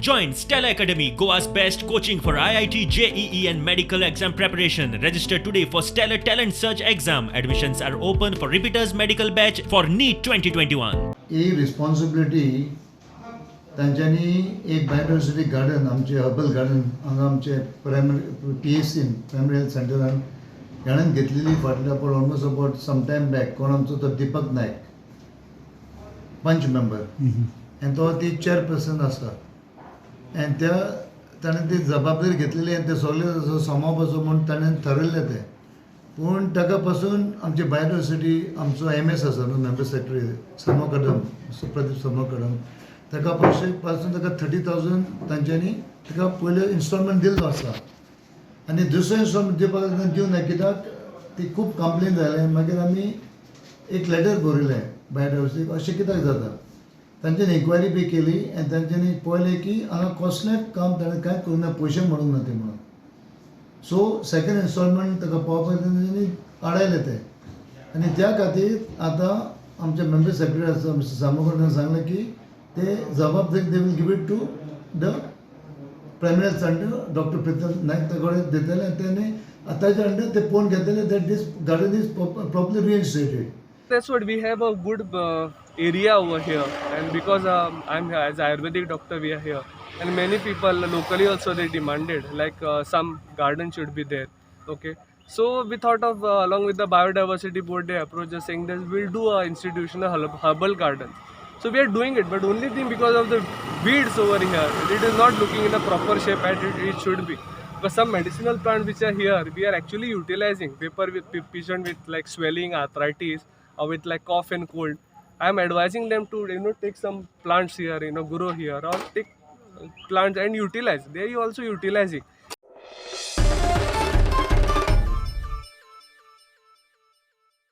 Join Stellar Academy, Goa's best coaching for IIT, JEE, and medical exam preparation. Register today for Stellar Talent Search exam. Admissions are open for repeaters medical batch for NEET 2021. He responsibility तांच्यांनी एक biodiversity garden, आमचें herbal garden हांगा आमचे primary पीएचसीन, primary health सेंटरान हेणेन घेतलेली फाटल्या पण almost about some time back. कोण आमचो तो दिपक नायक पंच मेंबर आनी तो ती चेअरपर्सन आसा आनी त्या ताणें ती जबाबदारी घेतलेली आनी ते सगळे सांबाळपाचो म्हूण ताणें ठरयल्लें तें. पूण ताका पासून आमची बायोडायवर्सिटी, आमचो एमएस आसा न्हू, मेंबर सेक्रेटरी समो कदम, प्रदीप समो कदम, ताका पयशे पासून ताका 30,000 तांच्यांनी ताका पयलो इन्स्टॉलमेंट दिल्लो आसा आनी दुसरो इन्स्टॉलमेंट दिवपाक दिवना, कित्याक ती खूब कंप्लेन जालें. मागीर आमी एक लेटर बरयलें बायोडायवर्सिटीक, अशें कित्याक जाता. तांच्यांनी इन्क्वायरी बी केली आनी तांच्यांनी पळयलें की हांगा कसलेंच काम ताणें कांय करूंक ना, पयशे म्हणूंक ना ते म्हणून. सो सेकंड इन्स्टॉलमेंट ताका पावपाक तेंच्यांनी आडायलें तें. आनी त्या खातीर आतां आमचे मेंबर सेक्रेटरी आसा मिस्टर सामोकर, सांगलें की ते जबाबदारी they will give it to the primary health center, Doctor Pritam Naik ताका दितले आनी तेणे ताच्या अंडर ते पळोवन घेतले that this garden is properly reinstated. That's what we have, a good area over here, and because I'm here as Ayurvedic doctor, we are here, and many people locally also, they demanded like some garden should be there. Okay, so we thought of, along with the biodiversity board, they approached us saying that we'll do a institutional herbal garden. So we are doing it, but only thing, because of the weeds over here, it is not looking in a proper shape as it should be. Because some medicinal plants which are here, we are actually utilizing. Paper with patient with like swelling, arthritis, or with like cough and cold. I am advising them to take some plants here, grow here, or take plants and utilize. They are also utilizing.